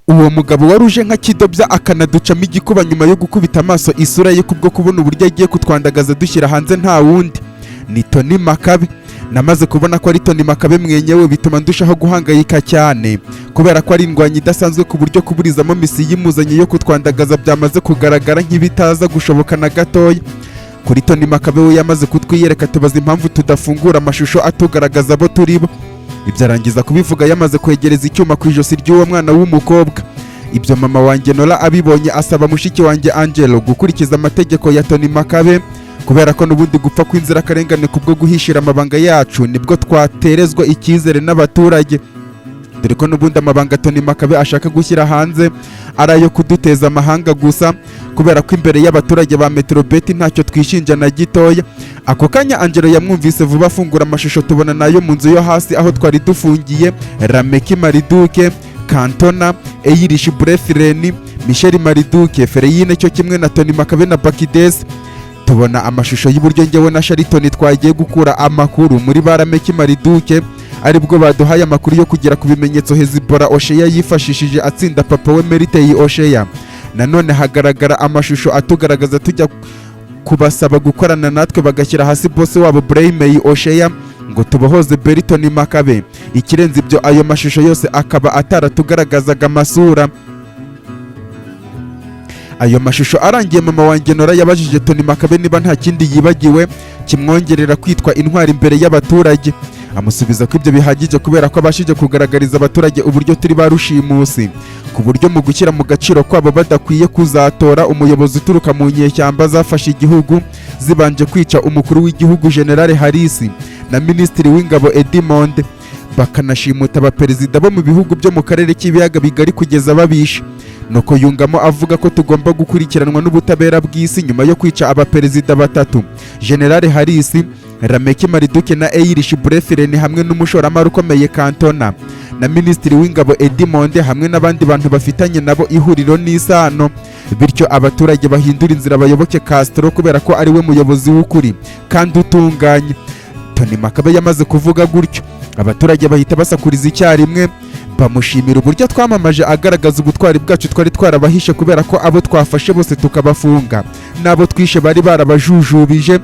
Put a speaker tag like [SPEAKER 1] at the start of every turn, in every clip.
[SPEAKER 1] Uwo mugabo wari uje nka kidobya akanaducamo igikuba nyuma yo gukubita amaso isura ye kubwo kubona uburyo agiye kutwandagaza dushyira hanze, nta wundi ni Tony Makabe. Namaze kubona ko ari Tony Makabe mwenyewe, bituma ndushaho guhangayika cyane kubera ko ari indwanyi idasanzwe, ku buryo kuburizamo misiyo imuzanye yo kutwandagaza byamaze kugaragara nk'ibitaza gushoboka na gatoya. Kuri Tony Makabe we yamaze kutwiyereka, tubaza impamvu tudafungura amashusho atugaragaza abo turi bo. Ibyo arangiza kubivuga yamaze kwegereza icyuma ku ijosi ry'uwo mwana w'umukobwa. Ibyo mama wanjye Nora abibonye, asaba mushiki wanjye Angelo gukurikiza amategeko ya Tony Makabe, kubera ko n'ubundi gupfa kw'inzirakarengane kubwo guhishira amabanga yacu nibwo twaterezwa icyizere n'abaturage, dore ko n'ubundi amabanga Tony Makabe ashaka gushyira hanze ari ayo kuduteza amahanga gusa, kubera ko imbere y'abaturage ba Metrobet ntacyo twishinja na gitoya. Ako kanya Angelo yamwumvise vuba, afungura amashusho, tubona nayo mu nzu yo hasi aho twari dufungiye: Rameki Mariduke, Kantona, Eyirishi Brefireni, Michel Mariduke, Fereyine, cyo kimwe na Tony Makabe na Bakidesi. Tubona amashusho y'uburyo njyewe na Sharitoni twagiye gukura amakuru muri ba Rameki Mariduke, aribwo baduhaye amakuru yo kugera ku bimenyetso Hezibora Osheya yifashishije atsinda papa we Meriteyi Osheya. Nanone hagaragara amashusho atugaragaza tujya kubasaba gukorana natwe, bagashyira hasi boss wabo Breymey Osheya, ngo tubohoze Bertoni Makabe. Ikirenze ibyo, ayo mashusho yose akaba ataratugaragazaga amasura. Ayo mashusho arangiye, mama wanjye Nora yabajije Tony Makabe niba nta kindi yibagiwe kimwongerera kwitwa intwari imbere y'abaturage. Amusubiza ko ibyo bihagije, kubera ko abashije kugaragariza abaturage uburyo turi ba rushimusi, ku buryo mu gushyira mu gaciro kwabo badakwiye kuzatora umuyobozi uturuka mu nyeshyamba zafashe igihugu zibanje kwica umukuru w'igihugu General Harisi na Minisitiri w'Ingabo Edmond, bakanashimuta abaperezida bo mu bihugu byo mu karere k'Ibiyaga Bigari kugeza babishe. Nuko yungamo avuga ko tugomba gukurikiranwa n'ubutabera bw'isi nyuma yo kwica abaperezida batatu, General Harisi, Rameki Mariduke na Eirish Brefireni, hamwe n'umushoramari ukomeye Kantona na Minisitiri w'Ingabo Edmond, hamwe n'abandi bantu bafitanye nabo ihuriro n'isano. Bityo abaturage bahindura inzira, bayoboke Castro kubera ko ari we muyobozi w'ukuri kandi utunganye. Tony Makabe yamaze kuvuga gutyo, abaturage bahita basakuriza icyarimwe, bamushimira uburyo twamamaje agaragaza ubutwari bwacu twari twarabahishe, kubera ko abo twafashe bose tukabafunga n'abo twishe bari barabajujubije.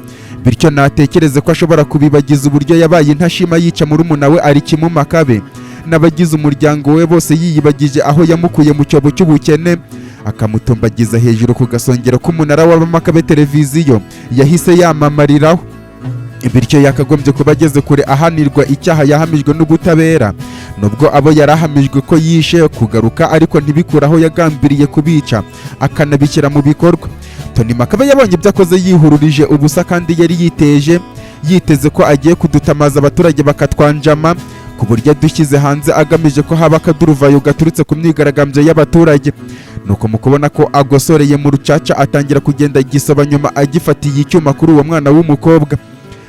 [SPEAKER 1] Bityo natekereze ko ashobora kubibagiza uburyo yabaye intashima yica murumuna we Arikimu Makabe n'abagize umuryango we bose, yiyibagije aho yamukuye mu cyobo cy'ubukene akamutumbagiza hejuru ku gasongero k'umunara w'Abamakabe Televiziyo yahise yamamariraho. Bityo yakagombye kuba ageze kure ahanirwa icyaha yahamijwe n'ubutabera, nubwo abo yari ahamijwe ko yishe kugaruka, ariko ntibikuraho yagambiriye kubica akanabishyira mu bikorwa. Tony Makabe yabonye ibyo akoze yihururije ubusa, kandi yari yiteje yiteze ko agiye kudutamaza abaturage bakatwanjama, ku buryo adushyize hanze agamije ko haba akaduruvayo gaturutse ku myigaragambyo y'abaturage. Nuko mu kubona ko agosoreye mu rucaca, atangira kugenda gisoba nyuma agifatiye icyuma kuri uwo mwana w'umukobwa.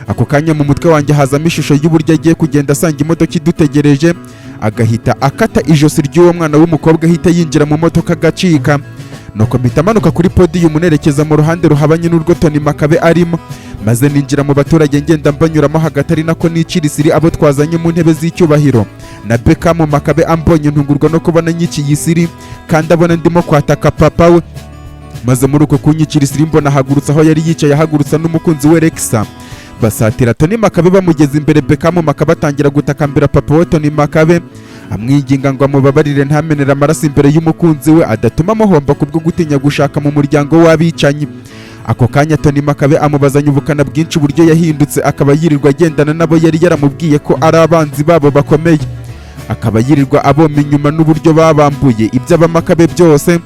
[SPEAKER 1] Ako kanya mu mutwe wanjye hazamo ishusho y'uburyo agiye kugenda asanga imodoka idutegereje, agahita akata ijosi ry'uwo mwana w'umukobwa, ahita yinjira mu modoka agacika. Nuko mpita amanuka kuri podiyumu, nerekeza mu ruhande ruhabanye n'urwo Tony Makabe arimo, maze ninjira mu baturage, ngenda mbanyuramo hagati, ari nako nicira isiri abo twazanye mu ntebe z'icyubahiro na Bekamu Makabe. Ambonye ntungurwa no kubona nyiciye isiri kandi abona ndimo kwataka papa we. Maze muri uko kunyicira isiri, mbona ahagurutse aho yari yicaye, ahagurutsa n'umukunzi we Lexa, basatira Tony Makabe. Bamugeze imbere, Bekamu Makabe atangira gutakambira papa we Tony Makabe, amwinginga ngo amubabarire ntamenere amaraso imbere y'umukunzi we, adatuma amuhomba kubwo gutinya gushaka mu muryango w'abicanyi. Ako kanya Tony Makabe amubazanya ubukana bwinshi uburyo yahindutse, akaba yirirwa agendana nabo yari yaramubwiye ko ari abanzi babo bakomeye, akaba yirirwa aboma inyuma, n'uburyo babambuye iby'Abamakabe byose.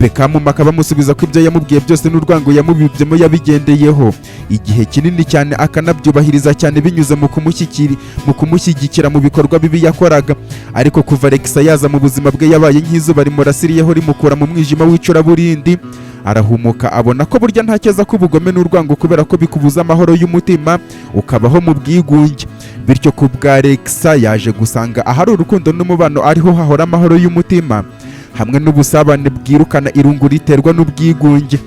[SPEAKER 1] Bekamu Makabe amusubiza ko ibyo yamubwiye byose n'urwango yamubibyemo yabigendeyeho igihe kinini cyane, akanabyubahiriza cyane binyuze mu kumushyigikira mu bikorwa bibi yakoraga, ariko kuva Alexa yaza mu buzima bwe yabaye nk'izuba rimurasiriyeho, rimukura mu mwijima w'icuraburindi, arahumuka, abona ko burya nta cyiza k'ubugome n'urwango, kubera ko bikubuza amahoro y'umutima, ukabaho mu bwigunge. Bityo ku bwa Alexa yaje gusanga ahari urukundo n'umubano ariho hahora amahoro y'umutima hamwe n'ubusabane bwirukana irungu riterwa n'ubwigunge.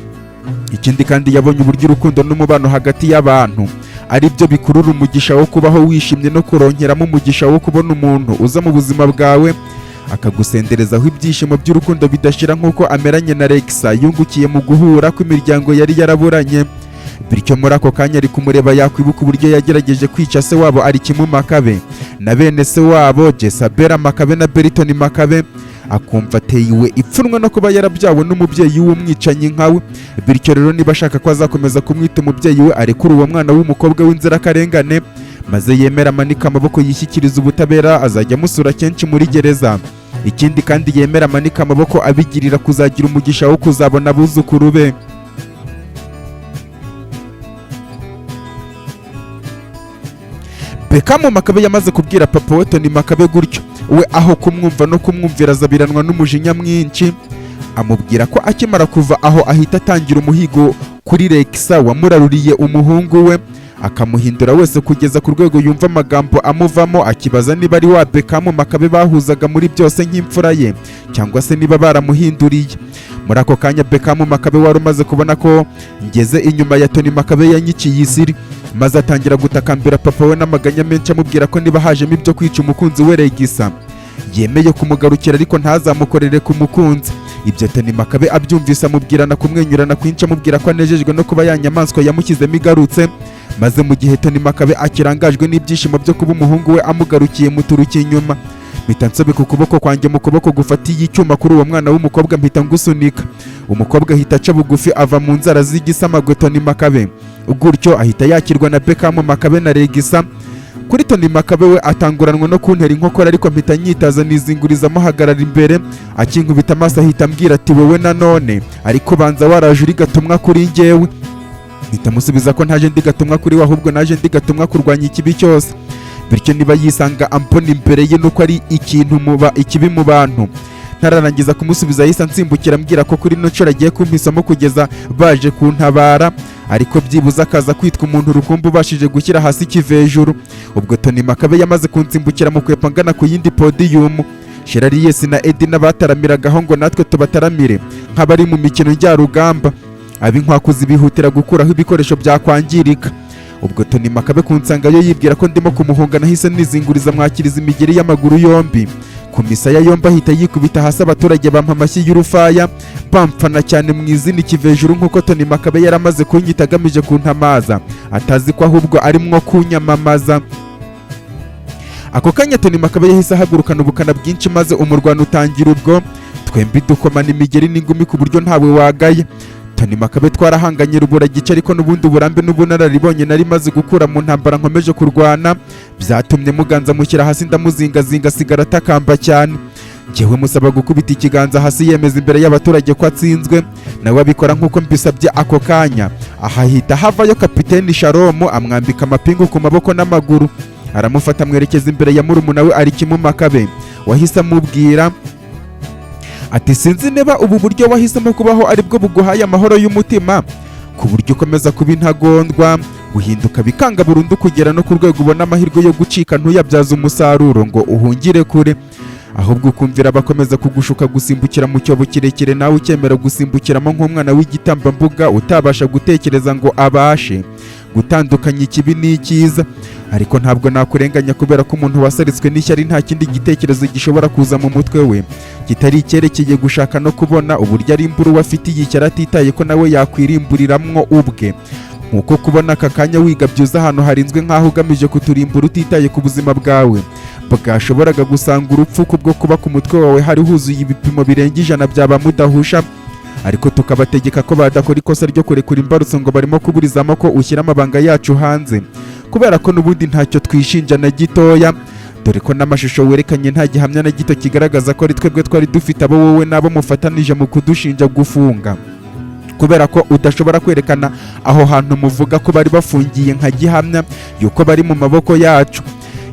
[SPEAKER 1] Ikindi kandi, yabonye uburyo urukundo n'umubano hagati y'abantu ari byo bikurura umugisha wo kubaho wishimye no kuronkeramo umugisha wo kubona umuntu uza mu buzima bwawe. Akagusenderezaho ibyishimo by'urukundo bidashira nk'uko ameranye na Lexa yungukiye mu guhura kw'imiryango yari yaraburanye. Bityo muri ako kanya ari kumureba, yakwibuka uburyo yagerageje kwica se wabo Alikimu Makabe na bene se wabo Jesabela Makabe na Berton Makabe, akumva atewe ipfunwe no kuba yarabyawe n'umubyeyi w'umwicanyi nkawe. Bityo rero niba ashaka ko azakomeza kumwita umubyeyi we, arekure uwo mwana w'umukobwa w'inzirakarengane, maze yemera amanike amaboko yishyikiriza ubutabera, azajya amusura kenshi muri gereza. Ikindi kandi, yemera amanike amaboko abigirira kuzagira umugisha wo kuzabona abuzukuru be. Beckham Makabe yamaze kubwira papa we Tony Makabe gutyo, we aho kumwumva no kumwumvira azabiranwa n'umujinya mwinshi, amubwira ko akimara kuva aho ahita atangira umuhigo kuri Lexa wamuraruriye umuhungu we, akamuhindura wese kugeza ku rwego yumva amagambo amuvamo akibaza niba ari wa Beckham Makabe bahuzaga muri byose nk'imfura ye, cyangwa se niba baramuhinduriye. Muri ako kanya Beckham Makabe wari umaze kubona ko ngeze inyuma ya Tony Makabe yanyiciye isiri, maze atangira gutakambira papa we n'amaganya menshi, amubwira ko niba hajemo ibyo kwica umukunzi we Regisa, yemeye kumugarukira ariko ntazamukorere ku mukunzi. Ibyo Tony Makabe abyumvise amubwirana kumwenyurana kwinshi, amubwira ko anejejwe no kuba ya nyamaswa yamushyizemo igarutse. Maze mu gihe Tony Makabe akirangajwe n'ibyishimo byo kuba umuhungu we amugarukiye, muturukiye inyuma, mpita nsobeka ukuboko kwanjye mu kuboko gufatiye icyuma kuri uwo mwana w'umukobwa, mpita ngusunika. Umukobwa ahita aca bugufi ava mu nzara z'igisamagwe Tony Makabe. Gutyo ahita yakirwa na Beckham Makabe na Regisa. Kuri Tony Makabe we atanguranwa no kuntera inkokora, ariko mpita nyitaza nizinguriza amuhagarara imbere. Akinkubita amaso ahita ambwira ati: "Wowe nanone ariko banza waraje uri gatumwa kuri njyewe." Mpita musubiza ko ntaje ndi gatumwa kuri we, ahubwo naje ndi gatumwa kurwanya ikibi cyose. Bityo niba yisanga ambona imbere ye nuko ari ikintu muba ikibi mu bantu. Ntararangiza kumusubiza yahise ansimbukira, ambwira ko kuri ino nshuro agiye kumpisamo kugeza baje kuntabara, ariko byibuze akaza kwitwa umuntu rukumbi ubashije gushyira hasi ikivejuru. Ubwo Tony Makabe yamaze kunsimbukira mu kwepa ngana ku yindi podiyumu, Sherariyesi na Edi n'abataramiragaho ngo natwe tubataramire nk'abari mu mikino njyarugamba, ab'inkwakuzi bihutira gukuraho ibikoresho byakwangirika. Ubwo Tony Makabe kunsangayo yibwira ko ndimo kumuhunga, nahise nizinguriza mwakiriza imigeri y'amaguru yombi ku misaya yombi, ahita yikubita hasi. Abaturage bampa amashyi y'urufaya, bamfana cyane mu izina ikivejuru, nk'uko Tony Makabe yaramaze kunyita agamije kuntamaza, atazi ko ahubwo arimwo kunyamamaza. Ako kanya Tony Makabe yahise ahagurukana ubukana bwinshi, maze umurwano utangira. Ubwo twembi dukomana imigeri n'ingumi ku buryo ntawe wagaye. Tony Makabe twarahanganye rubura gice, ariko n'ubundi uburambe n'ubunararibonye nari maze gukura mu ntambara nkomeje kurwana byatumye muganza mushyira hasi, ndamuzingazinga asigara atakamba cyane. Njyewe musaba gukubita ikiganza hasi yemeza imbere y'abaturage ko atsinzwe, nawe abikora nk'uko mbisabye. Ako kanya ahahita havayo kapiteni Shalomu, amwambika amapingu ku maboko n'amaguru, aramufata amwerekeza imbere ya murumuna we Alikimu Makabe, wahise amubwira ati: "Sinzi niba ubu buryo wahisemo kubaho aribwo buguhaye amahoro y'umutima, ku buryo ukomeza kuba intagondwa, guhinduka bikanga burundu, kugera no ku rwego ubona amahirwe yo gucika ntuyabyaze umusaruro ngo uhungire kure, ahubwo ukumvira abakomeza kugushuka gusimbukira mu cyobo kirekire, nawe ukemera gusimbukiramo nk'umwana w'igitambambuga utabasha gutekereza ngo abashe gutandukanya ikibi n'icyiza. Ariko ntabwo nakurenganya, kubera ko umuntu wasaritswe n'ishyari nta kindi gitekerezo gishobora kuza mu mutwe we kitari icyerekeye gushaka no kubona uburyo arimbura uwo afitiye ishyari, atitaye ko nawe yakwirimburiramo ubwe. Nkuko kubona aka kanya wigabyuza ahantu harinzwe nk'aho ugamije kuturimbura, utitaye ku buzima bwawe bwashoboraga gusanga urupfu kubwo kuba ku mutwe wawe hari huzuye ibipimo birenga 100 byaba mudahusha, ariko tukabategeka ko badakora ikosa ryo kurekura imbarutso ngo barimo kuburizamo ko ushyira amabanga yacu hanze, kubera ko n'ubundi ntacyo twishinja na gitoya, dore ko n'amashusho werekanye nta gihamya na gito kigaragaza ko ari twebwe twari dufite abo wowe n'abo mufatanije mu kudushinja gufunga, kubera ko udashobora kwerekana aho hantu muvuga ko bari bafungiye nka gihamya yuko bari mu maboko yacu.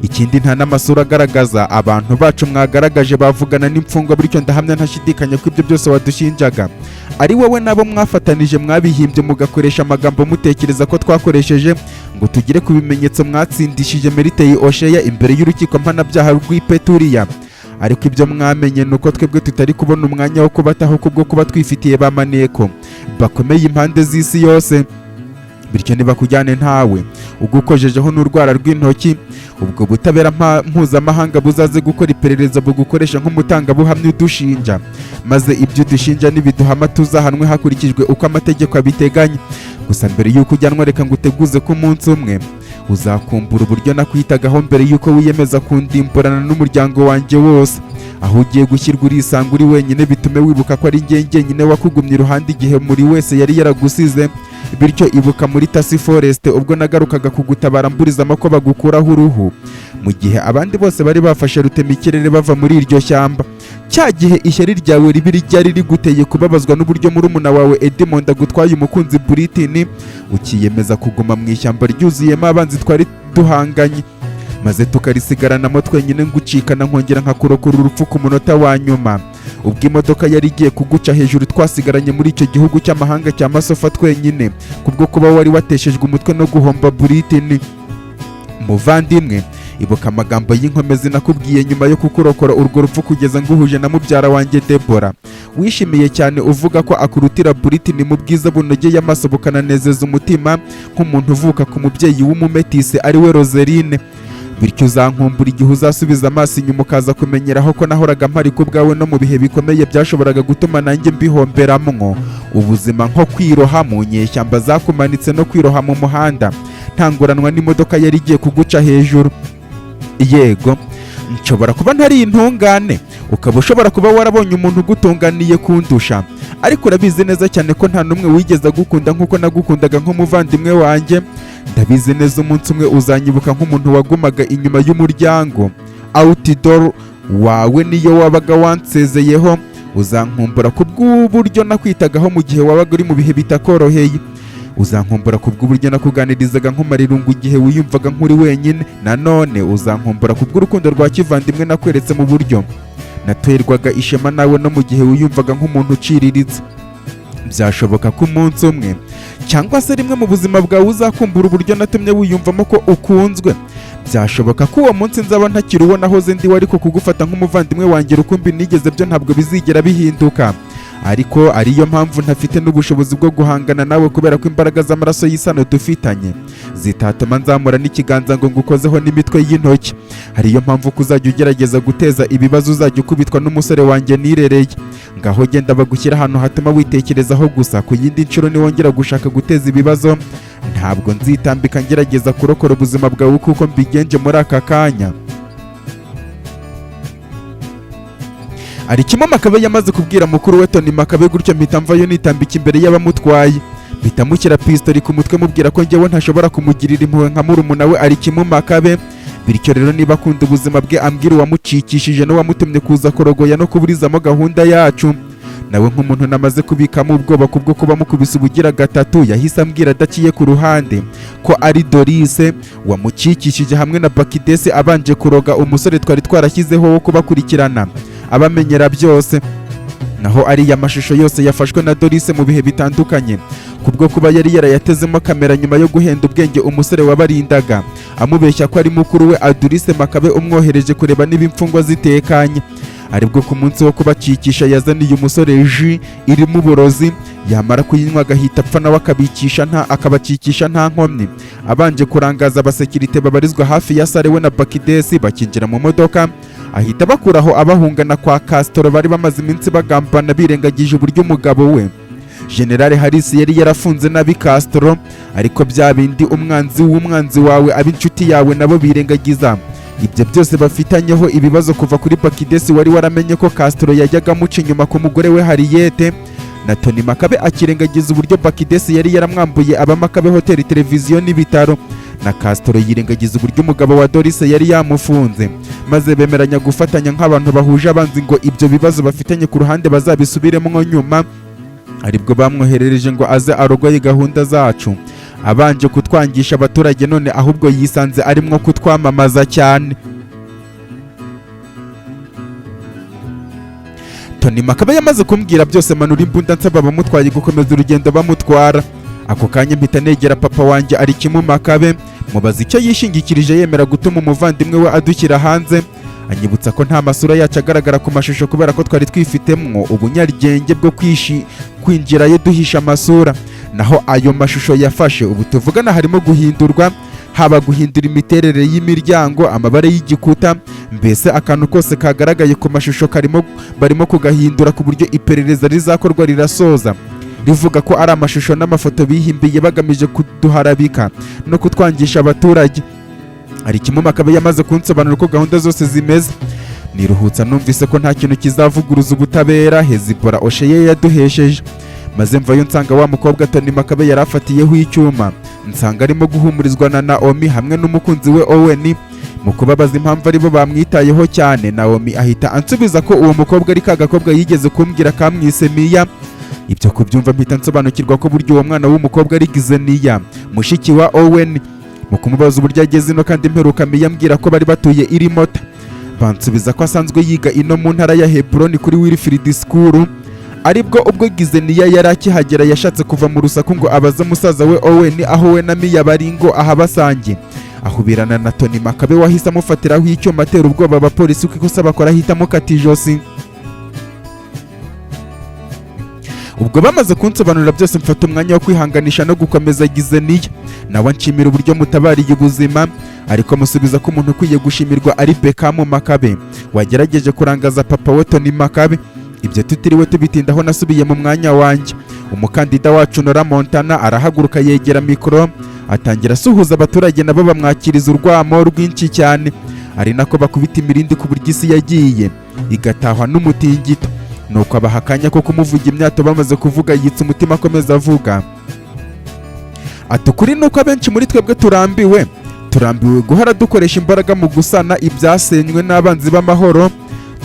[SPEAKER 1] Ikindi, nta n'amasura agaragaza abantu bacu mwagaragaje bavugana n'imfungwa. Bityo ndahamya ntashidikanya ko ibyo byose wadushinjaga ari wowe nabo mwafatanije mwabihimbye, mugakoresha amagambo mutekereza ko twakoresheje ngo tugere ku bimenyetso mwatsindishije Meritei Osheya imbere y'urukiko mpanabyaha rw'Ipeturiya. Ariko ibyo mwamenye ni uko twebwe tutari kubona umwanya wo kubataho kubwo kuba twifitiye ba maneko bakomeye impande z'isi yose. Bityo ntibakujyane ntawe ugukojejeho n'urwara rw'intoki. Ubwo butabera mpuzamahanga buzaze gukora iperereza bugukoresha nk'umutangabuhamya udushinja, maze ibyo udushinja nibiduhama tuzahanwe hakurikijwe uko amategeko abiteganya. Gusa mbere y'uko ujyanwa, reka nguteguze ko umunsi umwe uzakumbura uburyo nakwitagaho mbere y'uko wiyemeza kundimburana n'umuryango wanjye wose. Aho ugiye gushyirwa urisanga uri wenyine, bitume wibuka ko ari njye njyenyine wakugumye iruhande igihe muri wese yari yaragusize. Bityo ibuka muri Tasi Forest ubwo nagarukaga kugutabara mburizamo ko bagukuraho uruhu, mu gihe abandi bose bari bafashe rutemikirere bava muri iryo shyamba. Cya gihe ishyari ryawe ribi ryari riguteye kubabazwa n'uburyo murumuna wawe Edmond agutwaye umukunzi Britney, ukiyemeza kuguma mu ishyamba ryuzuyemo abanzi twari duhanganye, maze tukarisigaranamo twenyine, ngucikana nkongera nkakurokora urupfu ku munota wa nyuma, ubwo imodoka yari igiye kuguca hejuru twasigaranye muri icyo gihugu cy'amahanga cya Masofa twenyine, kubwo kuba wari wateshejwe umutwe no guhomba Britney. Muvandimwe, ibuka amagambo y'inkomezi nakubwiye nyuma yo kukurokora urwo rupfu kugeza nguhuje na mubyara wanjye Debora. Wishimiye cyane uvuga ko akurutira Britney mu bwiza bunogeye amaso bukananezeza umutima, nk'umuntu uvuka ku mubyeyi w'umumetise ari we Roseline. Bityo uzankumbura igihe uzasubiza amaso inyuma ukaza kumenyeraho ko nahoraga mpari ku bwawe no mu bihe bikomeye byashoboraga gutuma nanjye mbihomberamwo ubuzima, nko kwiroha mu nyeshyamba zakumanitse no kwiroha mu muhanda ntanguranwa n'imodoka yari igiye kuguca hejuru. Yego, nshobora kuba ntari intungane, ukaba ushobora kuba warabonye umuntu ugutunganiye kundusha, ariko urabizi neza cyane ko nta n'umwe wigeze agukunda nk'uko nagukundaga nk'umuvandimwe wanjye. Ndabizi neza, umunsi umwe uzanyibuka nk'umuntu wagumaga inyuma y'umuryango outdoor wawe niyo wabaga wansezeyeho. Uzankumbura ku bw'uburyo nakwitagaho mu gihe wabaga uri mu bihe bitakoroheye. Uzankumbura ku bw'uburyo nakuganirizaga nkumara irungu igihe wiyumvaga nk'uri wenyine. Nanone uzankumbura ku bw'urukundo rwa kivandimwe nakweretse, mu buryo naterwaga ishema nawe no mu gihe wiyumvaga nk'umuntu uciriritse. Byashoboka ko umunsi umwe cyangwa se rimwe mu buzima bwawe uzakumbura uburyo natumye wiyumvamo ko ukunzwe. Byashoboka ko uwo munsi nzaba ntakiri uwo nahoze ndiwe, ariko kugufata nk'umuvandimwe wanjye rukumbi nigeze byo ntabwo bizigera bihinduka. Ariko ariyo mpamvu ntafite n'ubushobozi bwo guhangana nawe, kubera ko imbaraga z'amaraso y'isano dufitanye zitatuma nzamura n'ikiganza ngo ngukozeho n'imitwe y'intoki. Ariyo mpamvu ko uzajya ugerageza guteza ibibazo uzajya ukubitwa n'umusore wanjye nirereye. Ngaho genda bagushyira ahantu hatuma witekerezaho gusa. Ku yindi nshuro niwongera gushaka guteza ibibazo, ntabwo nzitambika ngerageza kurokora ubuzima bwawe kuko mbigenje muri aka kanya. Arikimo Makabe yamaze kubwira mukuru we Tony Makabe gutyo, mpita mvayo nitambika imbere y'abamutwaye, mpita mushyira pistori ku mutwe, mubwira ko njyewe ntashobora kumugirira impuhwe nka murumuna we Arikimo Makabe. Bityo rero niba akunda ubuzima bwe, ambwira uwamucikishije n'uwamutumye kuza kurogoya no kuburizamo gahunda yacu. Nawe nk'umuntu namaze kubikamo ubwoba kubwo kuba mukubise ubugira gatatu, yahise ambwira adaciye ku ruhande ko ari Dorise wamucikishije hamwe na Bakidese, abanje kuroga umusore twari twarashyizeho wo kubakurikirana abamenyera byose. Naho ariya mashusho yose yafashwe na Dorise mu bihe bitandukanye, kubwo kuba yari yarayatezemo kamera nyuma yo guhenda ubwenge umusore wabarindaga, amubeshya ko ari mukuru we Adurise Makabe umwohereje kureba niba imfungwa zitekanye. Aribwo ku munsi wo kubacikisha yazaniye umusore jus irimo uburozi, yamara kuyinywa agahita apfa, nawe akabikisha nta akabacikisha nta nkomyi, abanje kurangaza abasekirite babarizwa hafi ya salle. We na Bakidesi bakinjira mu modoka, ahita bakuraho abahungana kwa Castro bari bamaze iminsi bagambana, birengagije uburyo umugabo we General Harris yari yarafunze nabi Castro. Ariko bya bindi umwanzi w'umwanzi wawe aba inshuti yawe, nabo birengagiza ibyo byose bafitanyeho ibibazo, kuva kuri Bakidesi wari waramenye ko Castro yajyaga amuca inyuma ku mugore we Harriet, na Tony Makabe akirengagiza uburyo Bakidesi yari yaramwambuye Abamakabe hoteli, televiziyo n'ibitaro, na Castro yirengagiza uburyo umugabo wa Doris yari yamufunze, maze bemeranya gufatanya nk'abantu bahuje abanzi ngo ibyo bibazo bafitanye ku ruhande bazabisubiremo nyuma. Aribwo bamwoherereje ngo aze arogoye gahunda zacu, abanje kutwangisha abaturage, none ahubwo yisanze arimwo kutwamamaza cyane. Tony Makabe yamaze kumbwira byose, manura imbunda nsaba abamutwaye gukomeza urugendo bamutwara. Ako kanya mpita negera papa wanjye Arikimu Makabe, mubaza icyo yishingikirije yemera gutuma umuvandimwe we adushyira hanze. Anyibutsa ko nta masura yacu agaragara ku mashusho, kubera ko twari twifitemwo ubunyaryenge bwo kwinjirayo duhisha amasura. Naho ayo mashusho yafashe ubu tuvugana harimo guhindurwa. Haba guhindura imiterere y'imiryango, amabara y'igikuta, mbese akantu kose kagaragaye ku mashusho karimo barimo kugahindura, ku buryo iperereza rizakorwa rirasoza rivuga ko ari amashusho n'amafoto bihimbiye bagamije kuduharabika no kutwangisha abaturage. Hari kimwe Makabe yamaze kunsobanura uko gahunda zose zimeze. Niruhutsa numvise ko nta kintu kizavuguruza ubutabera Hezbollah Osheye yaduhesheje, maze mvayo nsanga wa mukobwa Tony Makabe yari afatiyeho icyuma, nsanga arimo guhumurizwa na Naomi hamwe n'umukunzi we Owen. Mu kubabaza impamvu aribo bamwitayeho cyane, Naomi ahita ansubiza ko uwo mukobwa ari ka gakobwa yigeze kumbwira kamwise Miya. Ibyo kubyumva mpita nsobanukirwa ko burya uwo mwana w'umukobwa ari Gizeniya, mushiki wa Owen. Mu kumubaza uburyo ageze ino kandi mperuka Miya ambwira ko bari batuye Irimota, bansubiza ko asanzwe yiga ino mu ntara ya Heburoni kuri Wilfrid School. Aribwo ubwo Gizeniya yari akihagera yashatse kuva mu rusaku ngo abaze musaza we Owen aho we na Miya bari ngo ahabasange, ahubirana na Tony Makabe wahise amufatiraho icyuma, atera ubwoba abapolisi ko ikosa bakora ahita amukata ijosi. Ubwo bamaze kunsobanurira byose, mfata umwanya wo kwihanganisha no gukomeza Gizeniya, nawe nshimira uburyo mutabariye ubuzima, ariko musubiza ko umuntu ukwiye gushimirwa ari Beckham Makabe wagerageje kurangaza papa we Tony Makabe. Ibyo tutiriwe tubitindaho, nasubiye mu mwanya wanjye. Umukandida wacu Nora Montana arahaguruka, yegera mikoro, atangira asuhuza abaturage, nabo bamwakiriza urwamo rwinshi cyane, ari nako bakubita imirindi ku buryo isi yagiye igatahwa n'umutingito. Nuko abaha akanya ko kumuvuga imyato. Bamaze kuvuga, yitsa umutima, akomeza avuga ati: "Ukuri ni uko abenshi muri twebwe turambiwe, turambiwe guhora dukoresha imbaraga mu gusana ibyasenywe n'abanzi b'amahoro.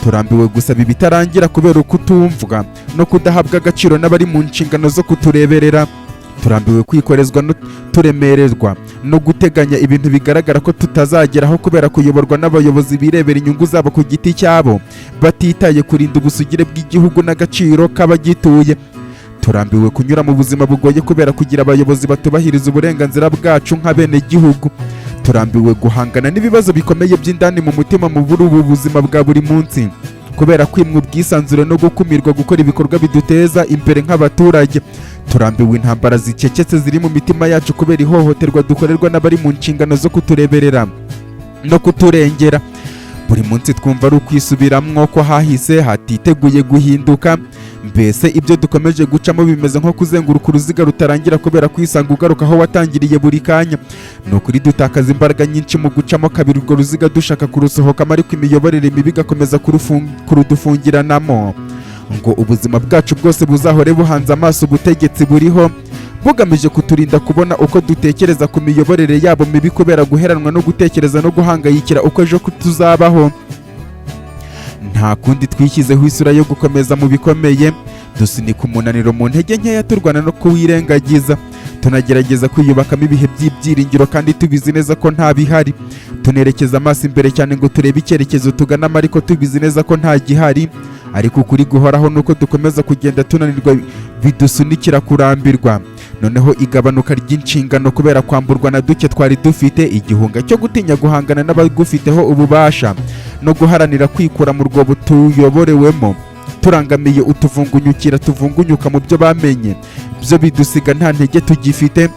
[SPEAKER 1] Turambiwe gusaba ibitarangira kubera ukutumvwa no kudahabwa agaciro n'abari mu nshingano zo kutureberera. Turambiwe kwikorezwa no turemererwa no guteganya ibintu bigaragara ko tutazageraho kubera kuyoborwa n'abayobozi birebera inyungu zabo ku giti cyabo, batitaye kurinda ubusugire bw'igihugu n'agaciro k'abagituye. Turambiwe kunyura mu buzima bugoye kubera kugira abayobozi batubahiriza uburenganzira bwacu nk'abenegihugu. Turambiwe guhangana n'ibibazo bikomeye by'indani mu mutima mu buri ubu buzima bwa buri munsi kubera kwimwa ubwisanzure no gukumirwa gukora ibikorwa biduteza imbere nk'abaturage. Turambiwe intambara zicecetse ziri mu mitima yacu kubera ihohoterwa dukorerwa n'abari mu nshingano zo kutureberera no kuturengera. Buri munsi twumva ari ukwisubiramwo ko hahise hatiteguye guhinduka. Mbese ibyo dukomeje gucamo bimeze nko kuzenguruka uruziga rutarangira kubera kwisanga ugaruka aho watangiriye buri kanya. Ni ukuri dutakaza imbaraga nyinshi mu gucamo kabiri urwo ruziga dushaka kurusohokamo, ariko imiyoborere mibi igakomeza kurudufungiranamo ngo ubuzima bwacu bwose buzahore buhanze amaso ubutegetsi buriho, bugamije kuturinda kubona uko dutekereza ku miyoborere yabo mibi kubera guheranwa no gutekereza no guhangayikira uko ejo tuzabaho. Nta kundi, twishyizeho isura yo gukomeza mu bikomeye, dusunika umunaniro mu ntege nkeya, turwana no kuwirengagiza, tunagerageza kwiyubakamo ibihe by'ibyiringiro kandi tubizi neza ko nta bihari. Tunerekeza amaso imbere cyane ngo turebe icyerekezo tuganamo, ariko tubizi neza ko nta gihari. Ariko ukuri guhoraho nuko dukomeza kugenda tunanirwa, bidusunikira kurambirwa. Noneho igabanuka ry'inshingano kubera kwamburwa na duke twari dufite, igihunga cyo gutinya guhangana n'abagufiteho ububasha no guharanira kwikura mu rwobo tuyoborewemo turangamiye utuvungunyukira tuvungunyuka mu byo bamenye, byo bidusiga nta ntege tugifite,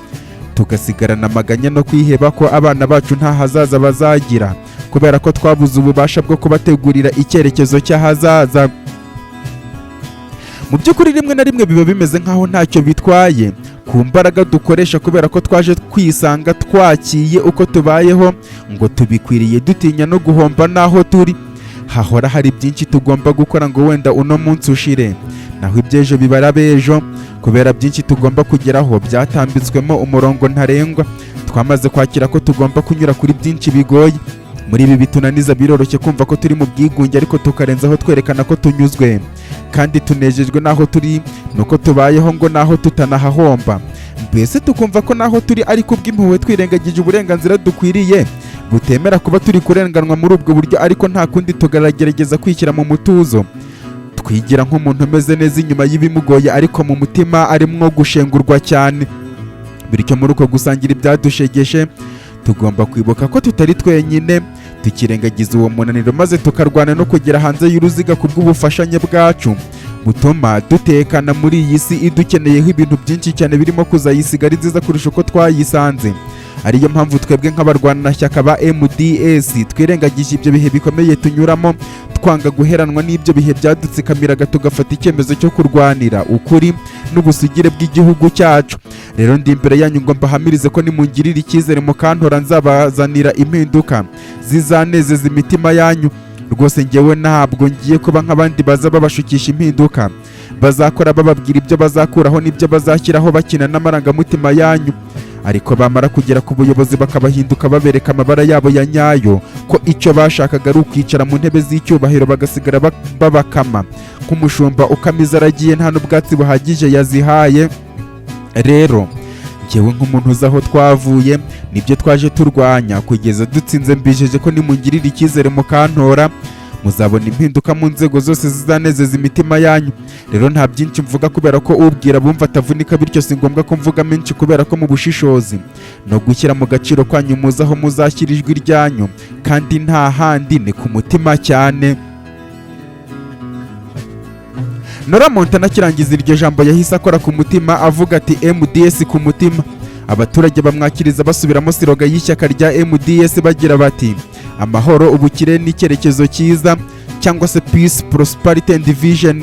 [SPEAKER 1] tugasigarana amaganya no kwiheba ko abana bacu nta hazaza bazagira kubera ko twabuze ububasha bwo kubategurira icyerekezo cy'ahazaza. Mu by'ukuri, rimwe na rimwe biba bimeze nk'aho ntacyo bitwaye ku mbaraga dukoresha, kubera ko twaje kwisanga twakiye uko tubayeho ngo tubikwiriye, dutinya no guhomba n'aho turi. Hahora hari byinshi tugomba gukora ngo wenda uno munsi ushire, naho iby'ejo bibara b'ejo, kubera byinshi tugomba kugeraho byatambitswemo umurongo ntarengwa. Twamaze kwakira ko tugomba kunyura kuri byinshi bigoye. Muri ibi bitunaniza, biroroshye kumva ko turi mu bwigunge, ariko tukarenzaho twerekana ko tunyuzwe kandi tunejejwe n'aho turi nuko tubayeho, ngo n'aho tutanahahomba. Mbese tukumva ko n'aho turi ari kubw'impuhwe, twirengagije uburenganzira dukwiriye butemera kuba turi kurenganwa muri ubwo buryo. Ariko nta kundi, tugerageza kwishyira mu mutuzo, twigira nk'umuntu umeze neza inyuma y'ibimugoye, ariko mu mutima arimwo gushengurwa cyane. Bityo muri uko gusangira ibyadushegeshe, tugomba kwibuka ko tutari twenyine, tukirengagiza uwo munaniro, maze tukarwana no kugera hanze y'uruziga ku bw'ubufashanye bwacu butuma dutekana muri iyi si idukeneyeho ibintu byinshi cyane, birimo kuzayisiga ari nziza kurusha uko twayisanze. Ariyo mpamvu twebwe nk'abarwanashyaka ba MDS twirengagije ibyo bihe bikomeye tunyuramo, twanga guheranwa n'ibyo bihe byadutsikamiraga, tugafata icyemezo cyo kurwanira ukuri n'ubusugire bw'igihugu cyacu. Rero ndi imbere yanyu ngo mbahamirize ko nimungirira icyizere mukantora, nzabazanira impinduka zizanezeza imitima yanyu. Rwose ngewe ntabwo ngiye kuba nk'abandi baza babashukisha impinduka bazakora, bababwira ibyo bazakuraho n'ibyo bazashyiraho, bakina n'amarangamutima yanyu, ariko bamara kugera ku buyobozi bakabahinduka, babereka amabara yabo ya nyayo, ko icyo bashakaga ari ukwicara mu ntebe z'icyubahiro, bagasigara babakama nk'umushumba ukamiza aragiye nta n'ubwatsi buhagije yazihaye. Rero njyewe nk'umuntu uzi aho twavuye nibyo twaje turwanya kugeza dutsinze, mbijeje ko nimungirira icyizere mukantora, muzabona impinduka mu nzego zose zizanezeza imitima yanyu. Rero nta byinshi mvuga, kubera ko ubwira bumva atavunika, bityo si ngombwa ko mvuga menshi, kubera ko mu bushishozi no gushyira mu gaciro kwanyu muzi aho muzashyira ijwi ryanyu, kandi nta handi, ni ku mutima cyane. Nora Montana akirangiza iryo jambo yahise akora ku mutima, avuga ati: "MDS ku mutima." Abaturage bamwakiriza basubiramo slogan y'ishyaka rya MDS bagira bati: "Amahoro, ubukire n'icyerekezo cyiza", cyangwa se "Peace, Prosperity and Vision".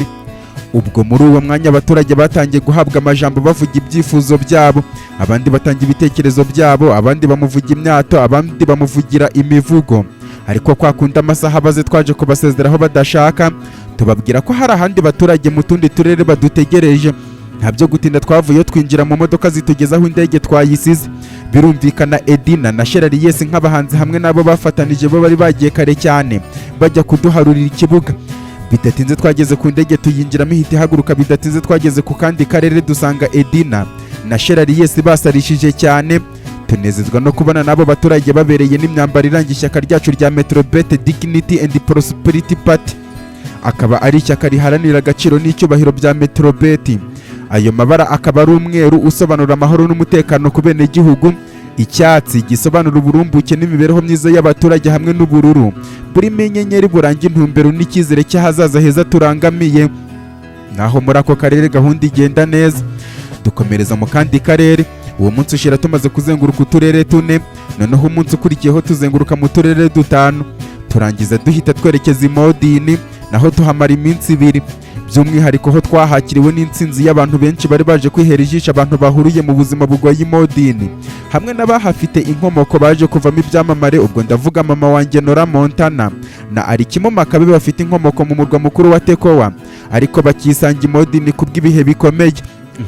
[SPEAKER 1] Ubwo muri uwo mwanya abaturage batangiye guhabwa amajambo, bavuga ibyifuzo byabo, abandi batanga ibitekerezo byabo, abandi bamuvuga imyato, abandi bamuvugira imivugo. Ariko kwa kundi amasaha abaze, twaje kubasezeraho badashaka, tubabwira ko hari ahandi baturage mu tundi turere badutegereje. Nta byo gutinda, twavuyeyo twinjira mu modoka zitugeza aho indege twayisize. Birumvikana, Edina na Sherariyesi nk'abahanzi hamwe n'abo bafatanije bo bari bagiye kare cyane bajya kuduharurira ikibuga. Bidatinze twageze ku ndege, tuyinjiramo, ihita ihaguruka. Bidatinze twageze ku kandi karere, dusanga Edina na Sherariyesi basarishije cyane. Tunezezwa no kubona n'abo baturage babereye n'imyambaro iranga ishyaka ryacu rya Metrobet Dignity and Prosperity Party, akaba ari ishyaka riharanira agaciro n'icyubahiro bya Metrobet. Ayo mabara akaba ari umweru usobanura amahoro n'umutekano ku benegihugu, icyatsi gisobanura uburumbuke n'imibereho myiza y'abaturage, hamwe n'ubururu burimo inyenyeri buranga intumbero n'icyizere cy'ahazaza heza turangamiye. Naho muri ako karere gahunda igenda neza, dukomereza mu kandi karere. Uwo munsi ushira tumaze kuzenguruka uturere tune. Noneho umunsi ukurikiyeho tuzenguruka mu turere dutanu, turangiza duhita twerekeza i Modini, naho tuhamara iminsi 2. By'umwihariko ho twahakiriwe n'intsinzi y'abantu benshi bari baje kwihera ijisho abantu bahuriye mu buzima bugoye i Modini, hamwe n'abahafite inkomoko baje kuvamo ibyamamare. Ubwo ndavuga mama wanjye Nora Montana na Arikimo Makabe, bafite inkomoko mu murwa mukuru wa Tekowa, ariko bakisanga i Modini kubw'ibihe bikomeye.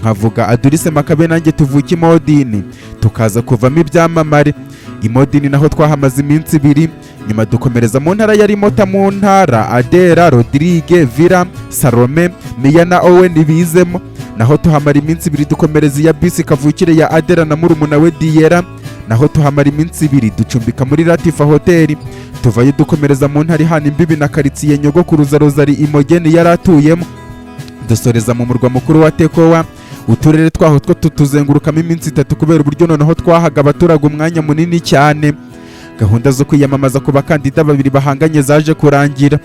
[SPEAKER 1] Nkavuga Adurise Makabe nanjye tuvuka i Modini, tukaza kuvamo ibyamamare. I Modini naho twahamaze iminsi 2, nyuma dukomereza mu ntara ya Rimota, mu ntara Adera, Rodrigue, Vira, Salome, Miya na Owen bizemo, naho tuhamara iminsi 2. Dukomereza iya bisi kavukire ya Adera na murumuna we Diyera, naho tuhamara iminsi 2, ducumbika muri Latifa Hoteli. Tuvayo dukomereza mu ntara ihana imbibi na karitsiye nyogokuruza Rozari Imogeni yari atuyemo, dusoreza mu murwa mukuru wa Tekowa. Uturere twaho two tutuzengurukamo iminsi 3, kubera uburyo noneho twahaga abaturage umwanya munini cyane. Gahunda zo kwiyamamaza ku bakandida babiri bahanganye zaje kurangira,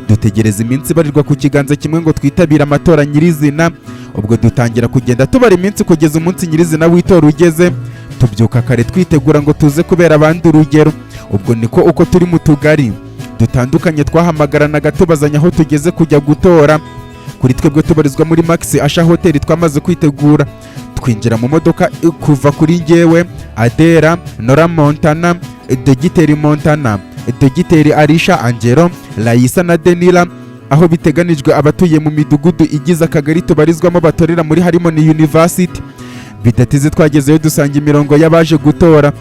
[SPEAKER 1] dutegereza iminsi ibarirwa ku kiganza kimwe ngo twitabire amatora nyirizina. Ubwo dutangira kugenda tubara iminsi kugeza umunsi nyirizina w'itora ugeze, tubyuka kare twitegura ngo tuze kubera abandi urugero. Ubwo niko uko turi mu tugari dutandukanye twahamagaranaga, tubazanya aho tugeze kujya gutora. Kuri twebwe tubarizwa muri Max Asha Hotel twamaze kwitegura, twinjira mu modoka kuva kuri njyewe, Adera, Nora Montana, Dogiteri Montana, Dogiteri Arisha, Angelo, Raisa na Denira, aho biteganijwe abatuye mu midugudu igize akagari tubarizwamo batorera muri Harmony University. Bidatinze twagezeyo, dusanga imirongo y'abaje gutora.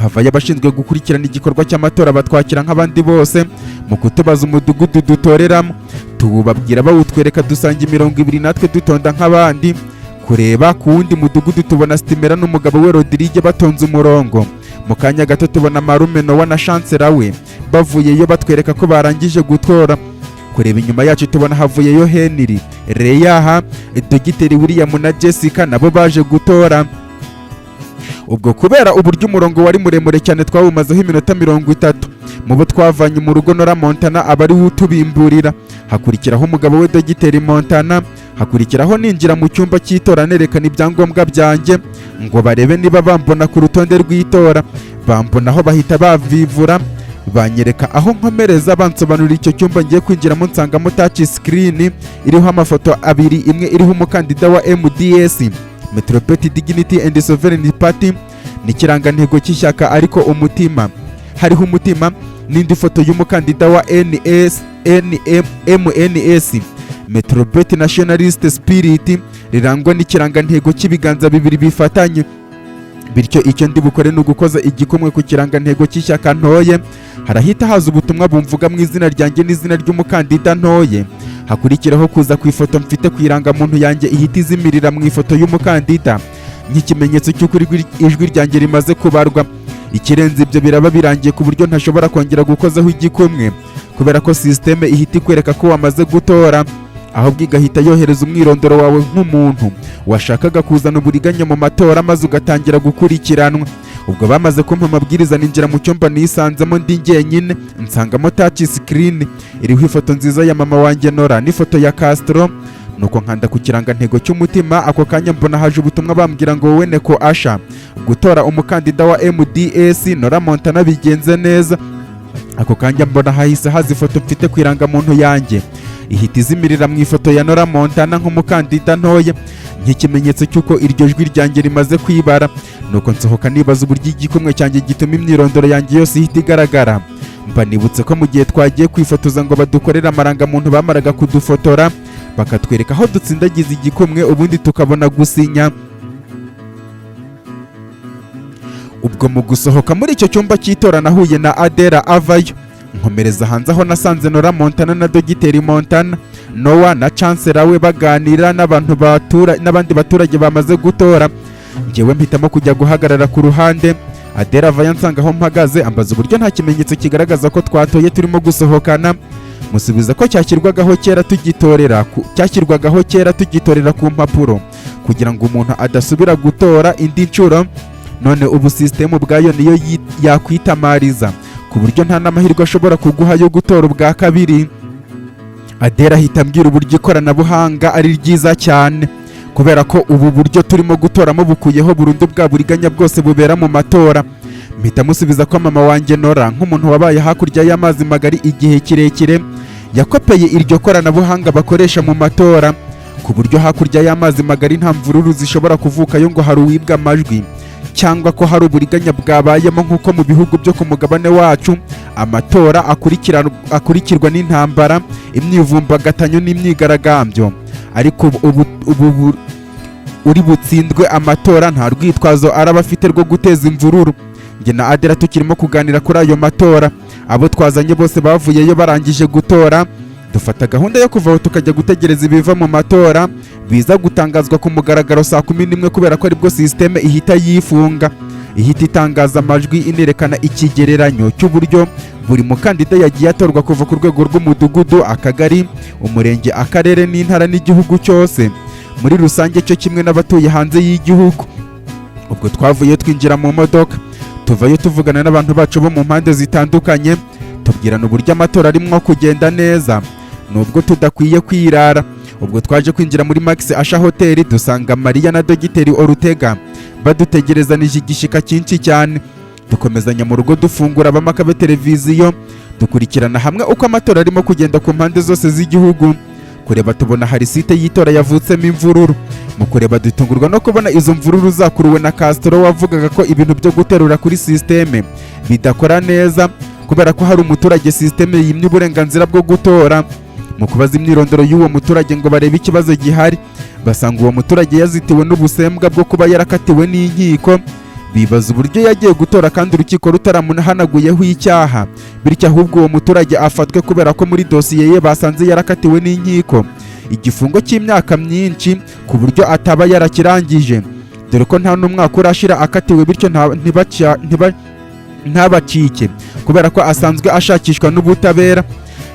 [SPEAKER 1] Havayo abashinzwe gukurikirana igikorwa cy'amatora, batwakira nk'abandi bose mu kutubaza umudugudu dutoreramo, tuwubabwira, bawutwereka, dusanga imirongo ibiri, natwe dutonda nk'abandi. Kureba ku wundi mudugudu tubona Sitimera n'umugabo we Rodrigue batonze umurongo. Mu kanya gato tubona Marume Nowa na Chancela we bavuyeyo, batwereka ko barangije gutora. Kureba inyuma yacu tubona havuyeyo Henry, Reyaha, Dogiteri William na Jessica, nabo baje gutora. Ubwo kubera uburyo umurongo wari muremure cyane, twawumazeho iminota 30. Mu bo twavanye mu rugo, Nora Montana aba ari we utubimburira, hakurikiraho umugabo we Dogiteri Montana. Hakurikiraho ninjira mu cyumba cy'itora, nerekana ibyangombwa byanjye ngo barebe niba bambona ku rutonde rw'itora. Bambonaho, bahita bavivura, banyereka aho nkomereza, bansobanurira icyo cyumba ngiye kwinjiramo. Nsangamo touch screen iriho amafoto abiri, imwe iriho umukandida wa MDS, Metropolitan Dignity and Sovereignty Party, n'ikirangantego cy'ishyaka ariko umutima, hariho umutima, n'indi foto y'umukandida wa NS NM MNS, Metropolitan Nationalist Spirit, rirangwa n'ikirangantego cy'ibiganza bibiri bifatanye. Bityo icyo ndi bukore ni ugukoza igikumwe ku kirangantego cy'ishyaka ntoye, harahita haza ubutumwa bumvuga mu izina ryanjye n'izina ry'umukandida ntoye. Hakurikiraho kuza ku ifoto mfite ku irangamuntu yanjye, ihita izimirira mu ifoto y'umukandida nk'ikimenyetso cy'uko ijwi ryanjye rimaze kubarwa. Ikirenze ibyo, biraba birangiye ku buryo ntashobora kongera gukozaho igikumwe, kubera ko sisiteme ihita ikwereka ko wamaze gutora, ahubwo igahita yohereza umwirondoro wawe nk'umuntu washakaga kuzana uburiganya mu matora, maze ugatangira gukurikiranwa. Ubwo bamaze kumpa amabwiriza, ninjira mu cyumba nisanzemo ndi njyenyine, nsangamo touch screen iriho ifoto nziza ya mama wanjye Nora n'ifoto ya Castro. Nuko nkanda ku kirangantego cy'umutima. Ako kanya mbona haje ubutumwa bambwira ngo: "Wowe Neko Asha, gutora umukandida wa MDS Nora Montana bigenze neza." Ako kanya mbona hahise haza ifoto mfite ku irangamuntu yanjye, ihita izimirira mu ifoto ya Nora Montana nk'umukandida ntoya, nk'ikimenyetso cy'uko iryo jwi ryanjye rimaze kwibara. Nuko nsohoka nibaza uburyo igikumwe cyanjye gituma imyirondoro yanjye yose ihita igaragara. Mba nibutse ko mu gihe twagiye kwifotoza ngo badukorere amarangamuntu, bamaraga kudufotora bakatwereka aho dutsindagiza igikumwe, ubundi tukabona gusinya. Ubwo mu gusohoka muri icyo cyumba cy'itora nahuye na Adela avayo, nkomereza hanze aho nasanze Nora Montana na Dogiteri Montana, Noah na Chancellor we baganira n'abantu batura n'abandi baturage bamaze gutora. Njyewe mpitamo kujya guhagarara ku ruhande. Adela avayo ansanga aho mpagaze, ambaza uburyo nta kimenyetso kigaragaza ko twatoye turimo gusohokana. Musubiza ko cyashyirwagaho kera tugitorera ku mpapuro, kugira ngo umuntu adasubira gutora indi nshuro. None ubu sisitemu ubwayo niyo yakwitamariza, ku buryo nta n'amahirwe ashobora kuguha yo gutora ubwa kabiri. Adela ahita ambwira uburyo ikoranabuhanga ari ryiza cyane, kubera ko ubu buryo turimo gutoramo bukuyeho burundu bwa buriganya bwose bubera mu matora. Mpita musubiza ko mama wanjye Nora, nk'umuntu wabaye hakurya y'amazi magari igihe kirekire, yakopeye iryo koranabuhanga bakoresha mu matora, ku buryo hakurya y'amazi magari nta mvururu zishobora kuvukayo ngo hari uwibwa amajwi cyangwa ko hari uburiganya bwabayemo, nk'uko mu bihugu byo ku mugabane wacu amatora akurikirwa n'intambara, imyivumbagatanyo n'imyigaragambyo. Ariko ubu uri butsindwe amatora nta rwitwazo araba afite rwo guteza imvururu. Njye na Adela tukirimo kuganira kuri ayo matora, abo twazanye bose bavuyeyo barangije gutora. Dufata gahunda yo kuva aho tukajya gutegereza ibiva mu matora biza gutangazwa ku mugaragaro saa 11, kubera ko aribwo sisiteme ihita yifunga, ihita itangaza amajwi, inerekana ikigereranyo cy'uburyo buri mukandida yagiye atorwa kuva ku rwego rw'umudugudu, akagari, umurenge, akarere n'intara n'igihugu cyose muri rusange, cyo kimwe n'abatuye hanze y'igihugu. Ubwo twavuye twinjira mu modoka, tuvayo tuvugana n'abantu bacu bo mu mpande zitandukanye, tubwirana uburyo amatora arimo kugenda neza nubwo tudakwiye kwirara. Ubwo twaje kwinjira muri Max Asha Hotel, dusanga Mariya na Dogiteri Orutega badutegerezanije igishika cyinshi cyane. Dukomezanya mu rugo, dufungura abamakabe televiziyo, dukurikirana hamwe uko amatora arimo kugenda ku mpande zose z'igihugu. Kureba tubona hari site y'itora yavutsemo imvururu. Mu kureba dutungurwa no kubona izo mvururu zakuruwe na Castro, wavugaga ko ibintu byo guterura kuri sisiteme bidakora neza, kubera ko hari umuturage sisiteme yimye uburenganzira bwo gutora. Mu kubaza imyirondoro y'uwo muturage ngo barebe ikibazo gihari, basanga uwo muturage yazitiwe n'ubusembwa bwo kuba yarakatiwe n'inkiko. Bibaza uburyo yagiye gutora kandi urukiko rutaramuhanaguyeho icyaha, bityo ahubwo uwo muturage afatwe, kubera ko muri dosiye ye basanze yarakatiwe n'inkiko igifungo cy'imyaka myinshi, ku buryo ataba yarakirangije, dore ko nta n'umwaka urashira akatiwe. Bityo ntabacike, kubera ko asanzwe ashakishwa n'ubutabera.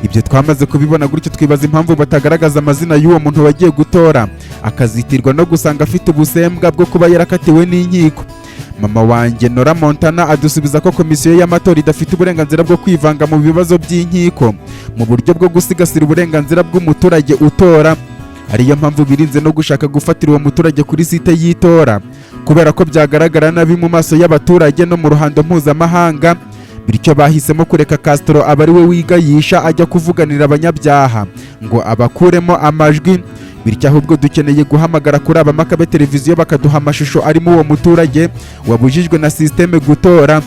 [SPEAKER 1] Ibyo twamaze kubibona gutyo, twibaza impamvu batagaragaza amazina y'uwo muntu wagiye gutora akazitirwa no gusanga afite ubusembwa bwo kuba yarakatiwe n'inkiko. Mama wanjye Nora Montana adusubiza ko komisiyo y'amatora idafite uburenganzira bwo kwivanga mu bibazo by'inkiko, mu buryo bwo gusigasira uburenganzira bw'umuturage utora. Ariyo mpamvu birinze no gushaka gufatira uwo muturage kuri site y'itora, kubera ko byagaragara nabi mu maso y'abaturage no mu ruhando mpuzamahanga. Bityo bahisemo kureka Castro aba ari we wigayisha ajya kuvuganira abanyabyaha ngo abakuremo amajwi. Bityo ahubwo dukeneye guhamagara kuri aba Makabe Televiziyo bakaduha amashusho arimo uwo muturage wabujijwe na sisiteme gutora.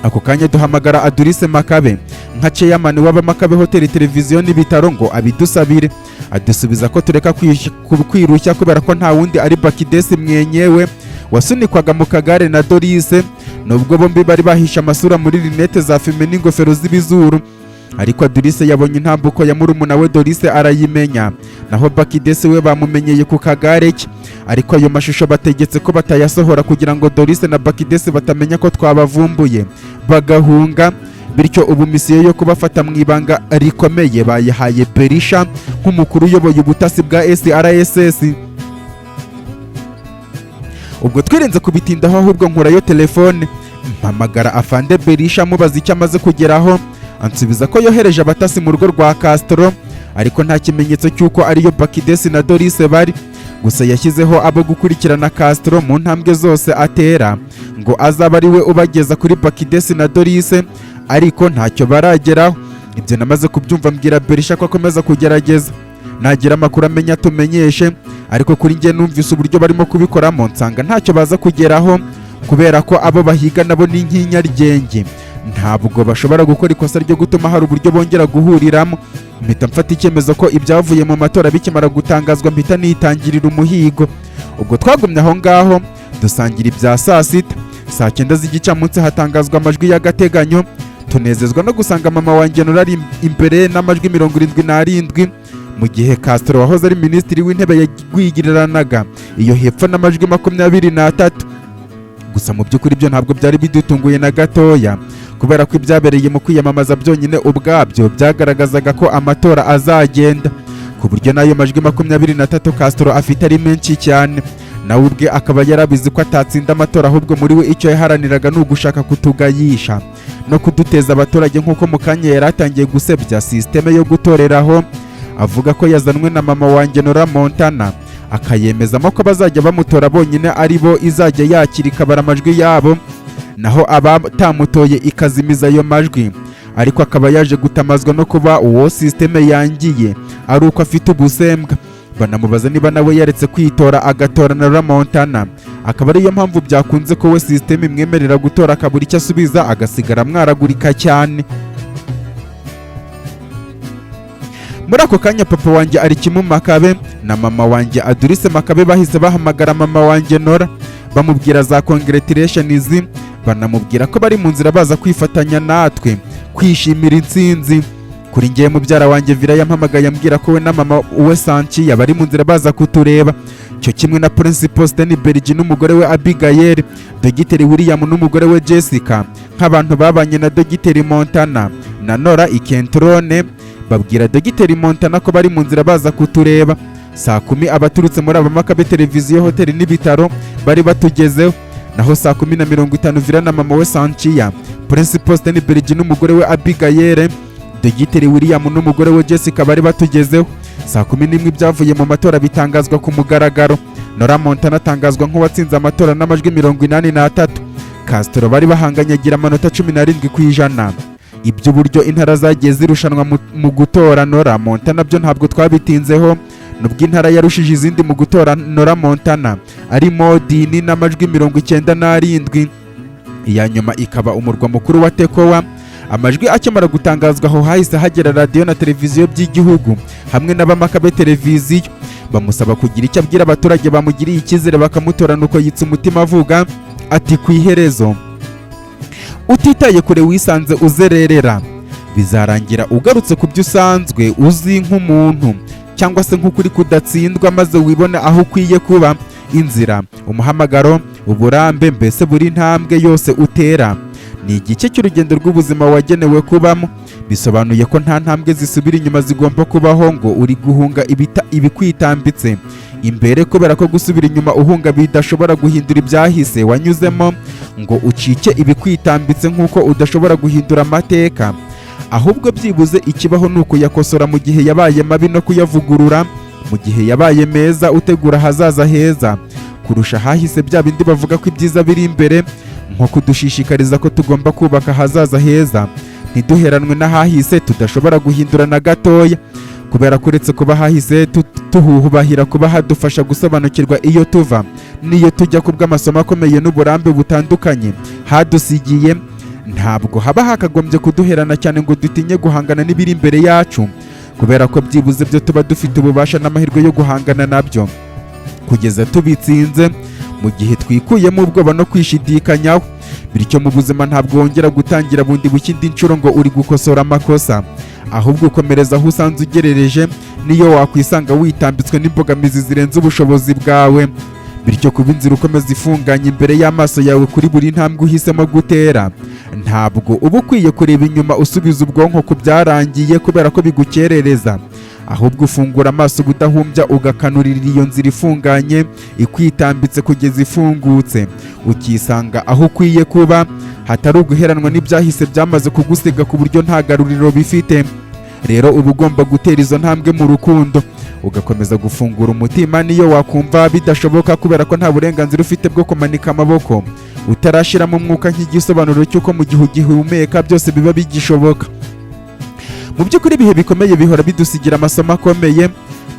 [SPEAKER 1] Ako kanya duhamagara Adurise Makabe nka chairman w'Abamakabe Hoteli, Televiziyo n'Ibitaro ngo abidusabire. Adusubiza ko tureka kwirushya kubera ko nta wundi, ari Bakidesi mwenyewe wasunikwaga mu kagare na Dorise. Nubwo bombi bari bahishe amasura muri lunettes za fumé n'ingofero z'ibizuru, ariko Adurise yabonye intambuko ya murumuna we Dorise arayimenya, naho Bakidesi we bamumenyeye ku kagare ke. Ariko ayo mashusho bategetse ko batayasohora kugira ngo Dorise na Bakidesi batamenya ko twabavumbuye bagahunga. Bityo ubu misiyo yo kubafata mu ibanga rikomeye bayihaye Berisha nk'umukuru uyoboye ubutasi bwa SRSS. Ubwo twirinze kubitindaho, ahubwo nkurayo telefone mpamagara afande Berisha mubaza icyo amaze kugeraho. Ansubiza ko yohereje abatasi mu rugo rwa Castro, ariko nta kimenyetso cy'uko ariyo Bakidesi na Dorise bari. Gusa yashyizeho abo gukurikirana Castro mu ntambwe zose atera ngo azabe ari we ubageza kuri Bakidesi na Dorise, ariko ntacyo barageraho. Ibyo namaze kubyumva, mbwira Berisha ko akomeza kugerageza, nagira amakuru amenya tumenyeshe. Ariko kuri njye numvise uburyo barimo kubikoramo, nsanga ntacyo baza kugeraho, kubera ko abo bahiga nabo ni nk'inyaryenge, ntabwo bashobora gukora ikosa ryo gutuma hari uburyo bongera guhuriramo. Mpita mfata icyemezo ko ibyavuye mu matora bikimara gutangazwa mpita nitangirira umuhigo. Ubwo twagumye aho ngaho dusangira ibya saa sita. Saa 9 z'igicamunsi hatangazwa amajwi y'agateganyo. Tunezezwa no gusanga mama wanjye ari imbere n'amajwi 77, mu gihe Castro wahoze ari minisitiri w'intebe yagwigiriranaga iyo hepfo n'amajwi 23. Gusa mu by'ukuri ibyo ntabwo byari bidutunguye na gatoya, kubera ko ibyabereye mu kwiyamamaza byonyine ubwabyo byagaragazaga ko amatora azagenda, ku buryo n'ayo majwi 23 Castro afite ari menshi cyane. Nawe ubwe akaba yarabizi ko atatsinda amatora, ahubwo muri we icyo yaharaniraga ni ugushaka kutugayisha no kuduteza abaturage, nk'uko mu kanya yari atangiye gusebya sisiteme yo gutoreraho, avuga ko yazanwe na mama wanjye Nora Montana, akayemezamo ko bazajya bamutora bonyine ari bo izajya yakira ikabara amajwi yabo, naho abatamutoye ikazimiza ayo majwi. Ariko akaba yaje gutamazwa no kuba uwo sisiteme yangiye ari uko afite ubusembwa. Banamubaza niba nawe yaretse kwitora agatora na Montana, akaba ariyo mpamvu byakunze ko we sisiteme imwemerera gutora, akabura icyo asubiza, agasigara amwaragurika cyane. Muri ako kanya papa wanjye Arikimu Makabe na mama wanjye Adurise Makabe bahise bahamagara mama wanjye Nora, bamubwira za congratulations, banamubwira ko bari mu nzira baza kwifatanya natwe kwishimira intsinzi. Kuri ngewe, mubyara wanjye Vira yampamagaye ambwira ko we na mama we Sanchiya bari mu nzira baza kutureba, cyo kimwe na Principal Stenberg n'umugore we Abigail, Dogiteri William n'umugore we Jessica, nk'abantu babanye na Dogiteri Montana na Nora Ikentrone. Babwira Dogiteri Montana ko bari mu nzira baza kutureba. Saa 10 abaturutse muri Abamakabe Televiziyo, Hoteli n'Ibitaro bari batugezeho. Naho saa 10:50 Vira na mama we Sanchiya, Principal Stenberg n'umugore we Abigail, Dogiteri William n'umugore we Jessica bari batugezeho. Saa 11 ibyavuye mu matora bitangazwa ku mugaragaro. Nora Montana atangazwa nk'uwatsinze amatora n'amajwi 83. Castro bari bahanganye agira amanota 17%. Iby'uburyo intara zagiye zirushanwa mu gutora Nora Montana byo ntabwo twabitinzeho, nubwo intara yarushije izindi mu gutora Nora Montana ari Modini n'amajwi 97, iya nyuma ikaba umurwa mukuru wa Tekowa. Amajwi akimara gutangazwa, aho hahise hagera radiyo na televiziyo by'igihugu hamwe n'Abamakabe Televiziyo, bamusaba kugira icyo abwira abaturage bamugiriye icyizere bakamutora. Nuko yitsa umutima avuga ati: "Ku iherezo, utitaye kure wisanze uzererera, bizarangira ugarutse ku byo usanzwe uzi nk'umuntu cyangwa se nk'ukuri kudatsindwa, maze wibone aho ukwiye kuba. Inzira, umuhamagaro, uburambe, mbese buri ntambwe yose utera ni igice cy'urugendo rw'ubuzima wagenewe kubamo. Bisobanuye ko nta ntambwe zisubira inyuma zigomba kubaho ngo uri guhunga ibikwitambitse imbere, kubera ko gusubira inyuma uhunga bidashobora guhindura ibyahise wanyuzemo ngo ucike ibikwitambitse, nk'uko udashobora guhindura amateka. Ahubwo byibuze ikibaho ni ukuyakosora mu gihe yabaye mabi no kuyavugurura Mu gihe yabaye meza, utegura ahazaza heza kurusha ahahise, bya bindi bavuga ko ibyiza biri imbere, nko kudushishikariza ko tugomba kubaka ahazaza heza, ntiduheranwe n'ahahise tudashobora guhindura na gatoya, kubera ko uretse kuba hahise tuhuhubahira kuba hadufasha gusobanukirwa iyo tuva n'iyo tujya ku bw'amasomo akomeye n'uburambe butandukanye hadusigiye, ntabwo haba hakagombye kuduherana cyane ngo dutinye guhangana n'ibiri imbere yacu, kubera ko byibuze byo tuba dufite ububasha n'amahirwe yo guhangana nabyo kugeza tubitsinze, mu gihe twikuyemo ubwoba no kwishidikanyaho. Bityo mu buzima ntabwo wongera gutangira bundi bushya indi nshuro ngo uri gukosora amakosa, ahubwo ukomereza aho usanze ugerereje, niyo wakwisanga witambitswe n'imbogamizi zirenze ubushobozi bwawe. Bityo kuba inzira ukomeza ifunganye imbere y'amaso yawe kuri buri ntambwe uhisemo gutera, ntabwo uba ukwiye kureba inyuma usubiza ubwonko ku byarangiye, kubera ko bigukerereza, ahubwo ufungura amaso ubudahumbya, ugakanurira iyo nzira ifunganye ikwitambitse kugeza ifungutse, ukisanga aho ukwiye kuba, hatari uguheranwa n'ibyahise byamaze kugusiga ku buryo nta garuriro bifite. Rero uba ugomba gutera izo ntambwe mu rukundo, ugakomeza gufungura umutima niyo wakumva bidashoboka, kubera ko nta burenganzira ufite bwo kumanika amaboko utarashiramo umwuka, nk'igisobanuro cy'uko mu gihe ugihumeka byose biba bigishoboka. Mu by'ukuri, ibihe bikomeye bihora bidusigira amasomo akomeye,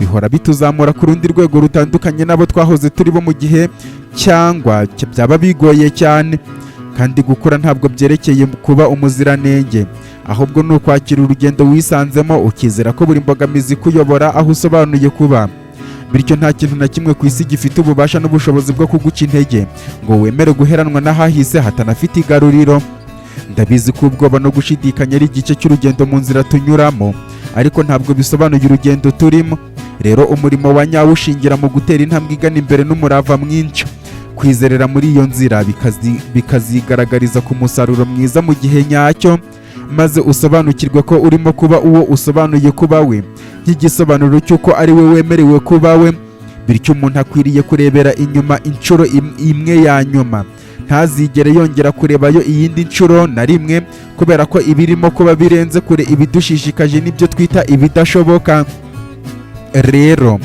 [SPEAKER 1] bihora bituzamura ku rundi rwego rutandukanye n'abo twahoze turi bo mu gihe cyangwa byaba bigoye cyane. Kandi gukura ntabwo byerekeye kuba umuziranenge, ahubwo ni ukwakira urugendo wisanzemo, ukizera ko buri mbogamizi ikuyobora aho usobanuye kuba. Bityo nta kintu na kimwe ku isi gifite ububasha n'ubushobozi bwo kuguca intege ngo wemere guheranwa n'ahahise hatanafite igaruriro. Ndabizi ko ubwoba no gushidikanya ari igice cy'urugendo mu nzira tunyuramo, ariko ntabwo bisobanuye urugendo turimo. Rero umurimo wa nyawo ushingira mu gutera intambwe igana imbere n'umurava mwinshi, kwizerera muri iyo nzira bikazigaragariza ku musaruro mwiza mu gihe nyacyo, maze usobanukirwe ko urimo kuba uwo usobanuye kuba we, nk'igisobanuro cy'uko ari we wemerewe kuba we. Bityo umuntu akwiriye kurebera inyuma inshuro imwe ya nyuma, ntazigere yongera kurebayo iyindi nshuro na rimwe, kubera ko ibirimo kuba birenze kure ibidushishikaje n'ibyo twita ibidashoboka. Rero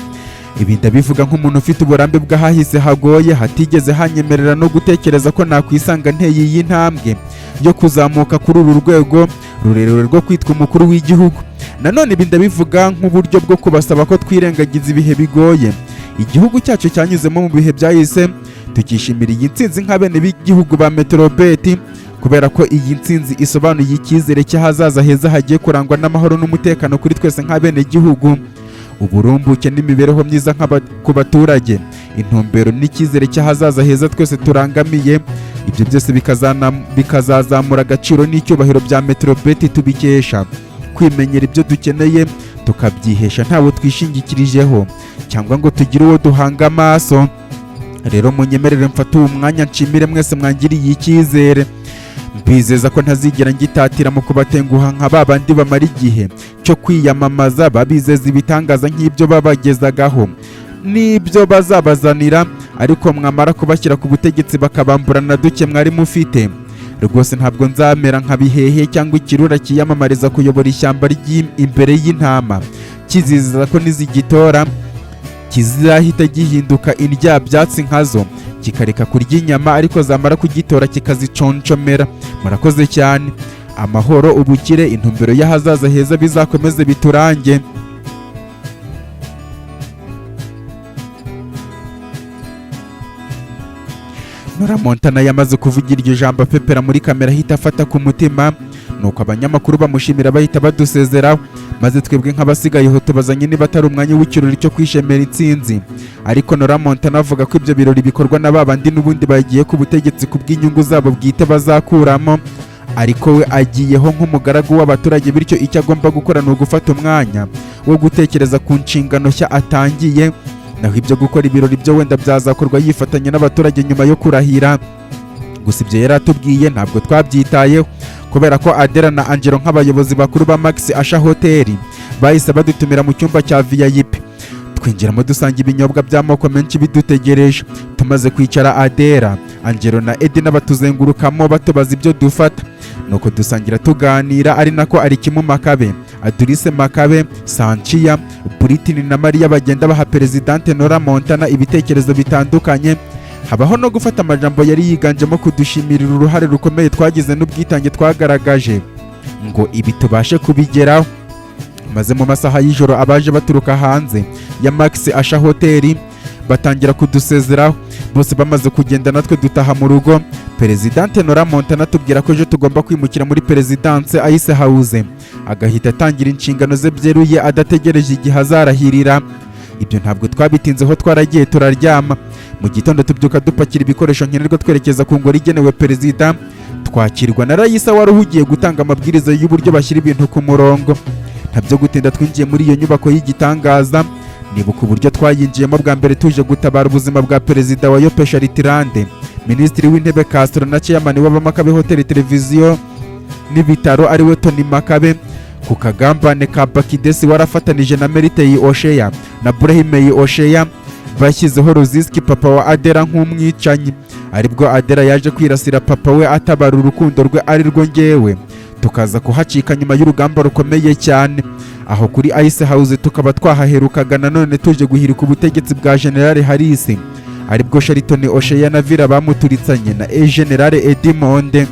[SPEAKER 1] ibi ndabivuga nk'umuntu ufite uburambe bw'ahahise hagoye, hatigeze hanyemerera no gutekereza ko nakwisanga nteye iyi ntambwe yo kuzamuka kuri uru rwego rurerure rwo kwitwa umukuru w'igihugu. Nanone ibi ndabivuga nk'uburyo bwo kubasaba ko twirengagiza ibihe bigoye igihugu cyacu cyanyuzemo mu bihe byahise, tukishimira iyi ntsinzi nk'abene b'igihugu ba Metrobet, kubera ko iyi ntsinzi isobanuye icyizere cy'ahazaza heza hagiye kurangwa n'amahoro n'umutekano kuri twese nk'abenegihugu, uburumbuke n'imibereho myiza ku baturage, intumbero n'icyizere cy'ahazaza heza twese turangamiye. Ibyo byose bikazazamura agaciro n'icyubahiro bya Metrobet tubikesha kwimenyera ibyo dukeneye, tukabyihesha ntawe twishingikirijeho cyangwa ngo tugire uwo duhanga amaso. Rero munyemerere mfate uwo mwanya nshimire mwese mwangiriye icyizere, mbizeza ko ntazigera ngitatira mu kubatenguha nka ba bandi bamara igihe cyo kwiyamamaza babizeza ibitangaza nk'ibyo babagezagaho n'ibyo bazabazanira, ariko mwamara kubashyira ku butegetsi bakabambura na duke mwari mufite. Rwose ntabwo nzamera nka bihehe cyangwa ikirura cyiyamamariza kuyobora ishyamba imbere y'intama, kizizeza ko nizigitora kizahita gihinduka indyabyatsi nkazo, kikareka kurya inyama, ariko zamara kugitora kikaziconshomera. Murakoze cyane. Amahoro, ubukire, intumbero y'ahazaza heza bizakomeze biturange. Nora Montana yamaze kuvuga iryo jambo apepera muri kamera, ahita afata ku mutima, nuko abanyamakuru bamushimira bahita badusezeraho, maze twebwe nk'abasigayeho tubazanye niba atari umwanya w'ikirori cyo kwishimira intsinzi. Ariko Nora Montana avuga ko ibyo birori bikorwa na babandi n'ubundi bagiye ku butegetsi ku bw'inyungu zabo bwite bazakuramo, ariko we agiyeho nk'umugaragu w'abaturage, bityo icyo agomba gukora ni ugufata umwanya wo gutekereza ku nshingano nshya atangiye, naho ibyo gukora ibirori byo wenda byazakorwa yifatanya n'abaturage nyuma yo kurahira. Gusa ibyo yari atubwiye ntabwo twabyitayeho, kubera ko Adela na Angelo nk'abayobozi bakuru ba Max Asha Hotel bahise badutumira mu cyumba cya VIP. Twinjiramo dusanga ibinyobwa by'amoko menshi bidutegereje. Tumaze kwicara, Adela, Angelo na Edina batuzengurukamo batubaza ibyo dufata. Nuko dusangira tuganira, ari nako Arikimu Makabe, Adurise Makabe, Sanciya, Buritini na Mariya bagenda baha Perezidante Nora Montana ibitekerezo bitandukanye. Habaho no gufata amajambo yari yiganjemo kudushimirira uruhare rukomeye twagize n'ubwitange twagaragaje ngo ibi tubashe kubigeraho. Maze mu masaha y'ijoro abaje baturuka hanze ya Max Asha Hoteli batangira kudusezeraho. Bose bamaze kugenda, natwe dutaha mu rugo. Perezidante Nora Montana atubwira ko ejo tugomba kwimukira muri Perezidanse Ice House, agahita atangira inshingano ze byeruye adategereje igihe azarahirira. Ibyo ntabwo twabitinzeho, twaragiye turaryama. Mu gitondo tubyuka dupakira ibikoresho nkenerwa, twerekeza ku ngoro igenewe perezida. Twakirwa na Rayisa wari uhugiye gutanga amabwiriza y'uburyo bashyira ibintu ku murongo. Ntabyo gutinda, twinjiye muri iyo nyubako y'igitangaza. Nibuka uburyo twayinjiyemo bwa mbere tuje gutabara ubuzima bwa perezida wa Yope Sharitirande, minisitiri w'intebe Castro na chairman w'Abamakabe Hoteli, televiziyo n'ibitaro, ariwe Tony Makabe, ku kagambane ka Bakidesi warafatanije na Meriteyi Osheya na Burahimeyi Osheya, bashyizeho Ruziski papa wa Adera nk'umwicanyi, aribwo Adera yaje kwirasira papa we atabara urukundo rwe, ari rwo ngewe, tukaza kuhacika nyuma y'urugamba rukomeye cyane. Aho kuri Ice House tukaba twahaherukaga nanone tuje guhirika ubutegetsi bwa General Harisi, aribwo Shariton Osheya na Vira bamuturitsanye na e General Edmonde.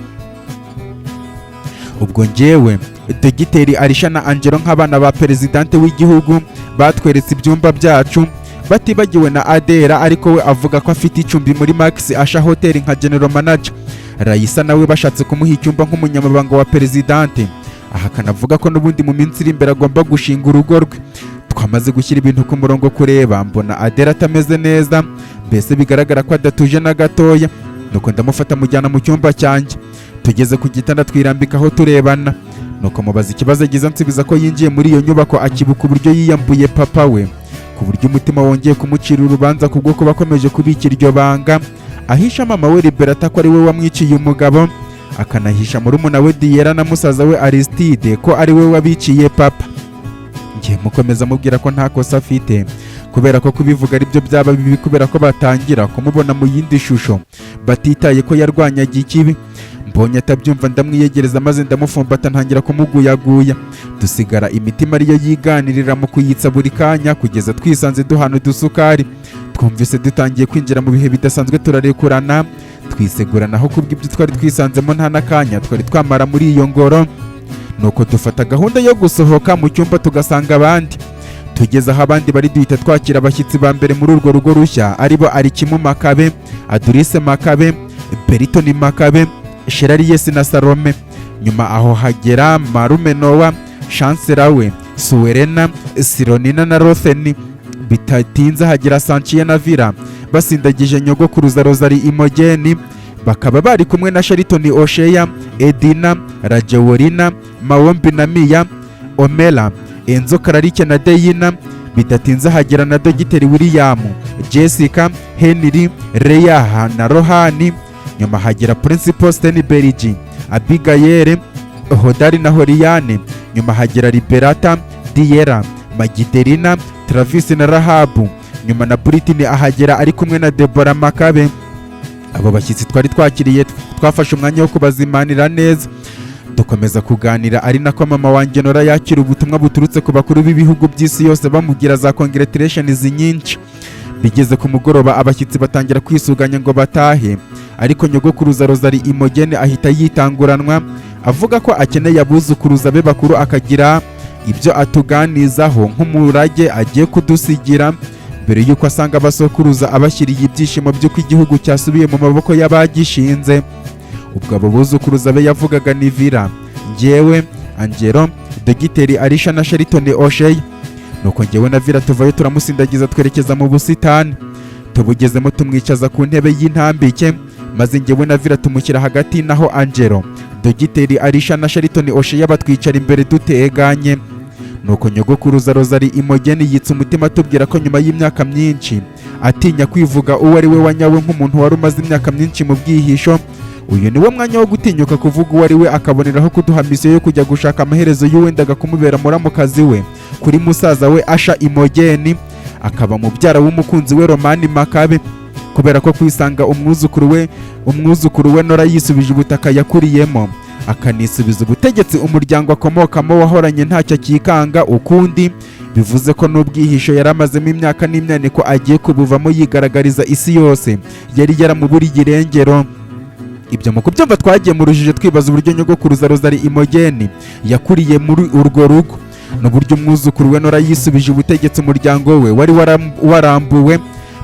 [SPEAKER 1] Ubwo ngewe, Dogiteri Arisha na Angelo nk'abana ba perezidante w'igihugu batweretse ibyumba byacu, batibagiwe na Adera, ariko we avuga ko afite icumbi muri Max Asha Hotel nka general manager. Rayisa nawe bashatse kumuha icyumba nk'umunyamabanga wa perezidante, aha akanavuga ko n'ubundi mu minsi iri imbere agomba gushinga urugo rwe. Twamaze gushyira ibintu ku murongo, kureba mbona Adera atameze neza, mbese bigaragara ko adatuje na gatoya. Nuko ndamufata mujyana mu cyumba cyanjye. Tugeze ku gitanda twirambikaho turebana, nuko mubaza ikibazo agize, ansubiza ko yinjiye muri iyo nyubako akibuka uburyo yiyambuye papa we, ku buryo umutima wongeye kumucira urubanza kubwo kuba akomeje kubika iryo banga, ahisha mama we Liberata ko ari we wamwiciye umugabo, akanahisha murumuna we Diyera na musaza we Aristide ko ari we wabiciye papa. Ngiye mukomeza mubwira ko nta kosa afite, kubera ko kubivuga aribyo byaba bibi, kubera ko batangira kumubona mu yindi shusho batitaye ko yarwanyaga ikibi. Mbonye atabyumva, ndamwiyegereza maze ndamufumbata, ntangira kumuguyaguya. Dusigara imitima ariyo yiganirira mu kuyitsa buri kanya, kugeza twisanze duhana udusukari. Twumvise dutangiye kwinjira mu bihe bidasanzwe, turarekurana, twiseguranaho kubw'ibyo twari twisanzemo. Nta n'akanya twari twamara muri iyo ngoro, nuko dufata gahunda yo gusohoka mu cyumba tugasanga abandi. Tugeze aho abandi bari, duhita twakira abashyitsi ba mbere muri urwo rugo rushya, aribo Arikimu Makabe, Adurise Makabe, Beritoni Makabe, Sherariyesi na Salome. Nyuma aho hagera Marume Nowa, Chancellor we Suwerena, Sironina na Rotheni. Bitatinze hagera Sanciye na Vira basindagije nyogokuruza Rozari Imogeni, bakaba bari kumwe na Shariton Osheya, Edina, Rajeworina, Mawombi na Miya, Omera, Enzo, Kararike na Deyina. Bidatinze hagera na Dogiteri William, Jessica, Henry, Reyaha na Rohani. Nyuma hagera Principal Stenberg, Abigayere, Hodari na Horiyane. Nyuma hagera Liberata, Diera, Magiderina, Travis na Rahabu. Nyuma na Britini ahagera ari kumwe na Debora Makabe. Abo bashyitsi twari twakiriye twafashe umwanya wo kubazimanira neza, dukomeza kuganira, ari nako mama wanjye Nora yakira ubutumwa buturutse ku bakuru b'ibihugu by'isi yose bamubwira za congratulations nyinshi. Bigeze ku mugoroba, abashyitsi batangira kwisuganya ngo batahe, ariko nyogokuruza Rozari Imogene ahita yitanguranwa avuga ko akeneye abuzukuruza be bakuru, akagira ibyo atuganizaho nk'umurage agiye kudusigira mbere y'uko asanga abasokuruza abashyiriye ibyishimo by'uko igihugu cyasubiye mu maboko y'abagishinze. Ubwo abo buzukuruza be yavugaga ni Vira, njyewe, Angelo, Dogiteri Arisha na Sheriton Oshey. Nuko njyewe na Vira tuvayo, turamusindagiza, twerekeza mu busitani. Tubugezemo tumwicaza ku ntebe y'intambike, maze njyewe na Vira tumushyira hagati, naho Angelo, Dogiteri Arisha na Sheriton Oshey batwicara imbere duteganye. Nuko nyogokuruza Rozari Imogeni yitsa umutima atubwira ko nyuma y'imyaka myinshi atinya kwivuga uwo ari we wa nyawe, nk'umuntu wari umaze imyaka myinshi mu bwihisho, uyu niwo mwanya wo gutinyuka kuvuga uwo ari we, akaboneraho kuduha misiyo yo kujya gushaka amaherezo y'uwendaga kumubera muramukazi we kuri musaza we Asha Imogeni, akaba mubyara w'umukunzi we Romani Makabe, kubera ko kwisanga umwuzukuru we Nora yisubije ubutaka yakuriyemo. Akanisubiza ubutegetsi umuryango akomokamo wahoranye ntacyo akikanga ukundi. Bivuze ko n'ubwihisho yari amazemo imyaka n'imyaniko agiye kubuvamo, yigaragariza isi yose yari yaramuburiye irengero. Ibyo mu kubyumva twagiye mu rujijo, twibaza uburyo nyogokuruza Rozari Imogeni yakuriye muri urwo rugo, n'uburyo umwuzukuru we Nora yisubije ubutegetsi umuryango we wari warambuwe.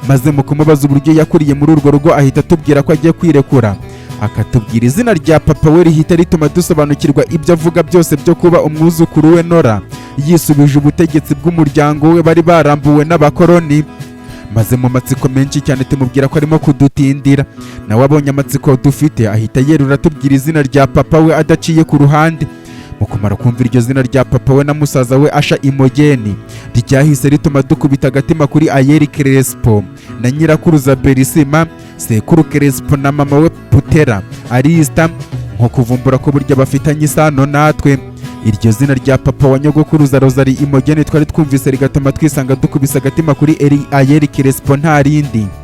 [SPEAKER 1] Maze mu kumubaza uburyo yakuriye muri urwo rugo, ahita atubwira ko agiye kwirekura, akatubwira izina rya papa we, rihita rituma dusobanukirwa ibyo avuga byose byo kuba umwuzukuru we Nora yisubije ubutegetsi bw'umuryango we bari barambuwe n'abakoroni. Maze mu matsiko menshi cyane tumubwira ko arimo kudutindira. Nawe abonye amatsiko dufite, ahita yerura atubwira izina rya papa we adaciye ku ruhande. Mu kumara kumva iryo zina rya papa we na musaza we Asha Imogeni, ryahise rituma dukubita agatima kuri Ayeri Crespo na nyirakuruza Berisima, sekuru Crespo na mama we Putera Arista, nko kuvumbura ko burya bafitanye isano natwe. Iryo zina rya papa wa nyogokuruza Rozari Imogeni twari twumvise rigatuma twisanga dukubise agatima kuri Eri Ayeri Crespo, nta rindi.